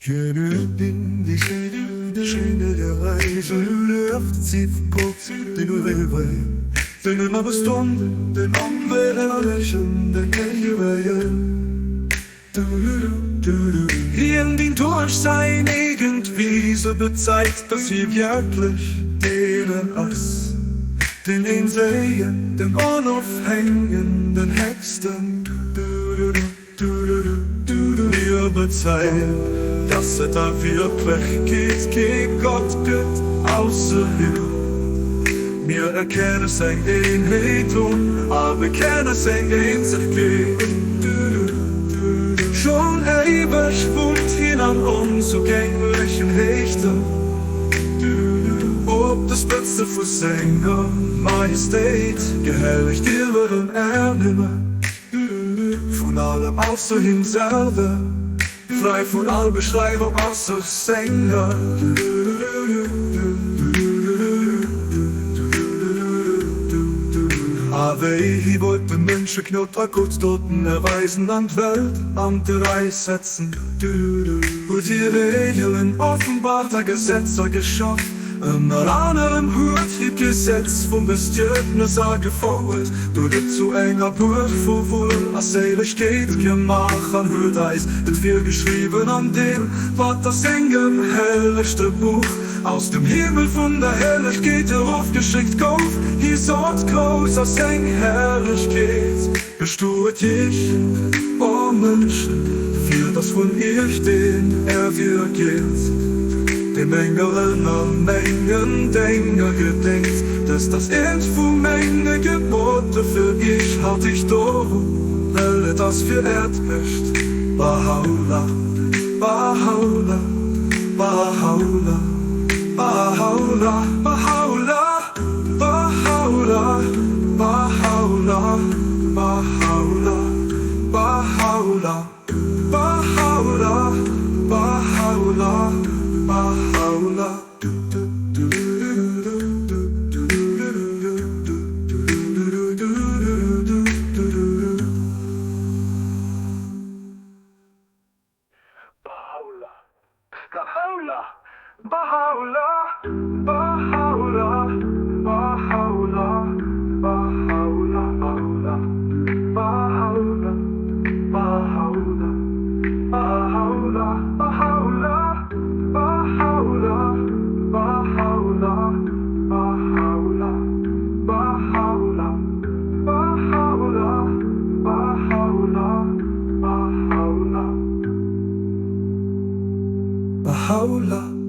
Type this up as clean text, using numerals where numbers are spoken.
Hien deen duerch säin eegent Wiese bezeigt, dass hie wierklech deenen ass, deen een séien, den onofhängen, den Héchsten. Hie bezeigt, dass et a Wierklechkeet kee Gott gëtt ausser him. Mir erkenne seng Eenheet un a bekenne seng Eenzegkeet. Schonn éiweg wunnt hien an onzougänglechen Héichten, op de Spëtze vu senger Majestéit, gehellegt iwwer den Ernimme vun allem ausser him selwer. Fräi vun all Beschreiwung ausser senger. A wéi hie wollt de Mënsche Gnod a gutt Doten erweisen an d'Welt an d'Rei setzen, huet hie Reegelen offenbart a Gesetzer geschaff. Ënner anerem huet hie d'Gesetz vum Bestietnes agefouert, huet et zu enger Buerg vu Wuel a Séilegkeet gemaach an huet eis et virgeschriwwen an deem, wat a sengem hellegste Buch aus dem Himmel vun der Herrlechkeet erofgeschéckt gouf. Hie sot, Grouss ass seng Herrlechkeet, bestuet iech, o Mënschen, fir datt vun iech deen ervirgeet, dee Mengeren a mengen Dénger gedéngt. Dëst ass eent vu menge Gebote fir iech, Halt iech dorun, well et ass fir äert Bescht. Bahá'u'lláh, Bahá'u'lláh, Bahá'u'lláh, Bahá'u'lláh, Bahá'u'lláh, Bahá'u'lláh, Bahá'u'lláh, Bahá'u'lláh, Bahá'u'lláh, Bahá'u'lláh, Bahá'u'lláh, Bahá'u'lláh. Bahá'u'lláh, Bahá'u'lláh, Bahá'u'lláh, Bahá'u'lláh, Bahá'u'lláh, Bahá'u'lláh, Bahá'u'lláh, Bahá'u'lláh, Bahá'u'lláh, Bahá'u'lláh, Bahá'u'lláh, Bahá'u'lláh, Bahá'u'lláh, Bahá'u'lláh, Bahá'u'lláh, Bahá'u'lláh, Bahá'u'lláh. Bahá'u'lláh.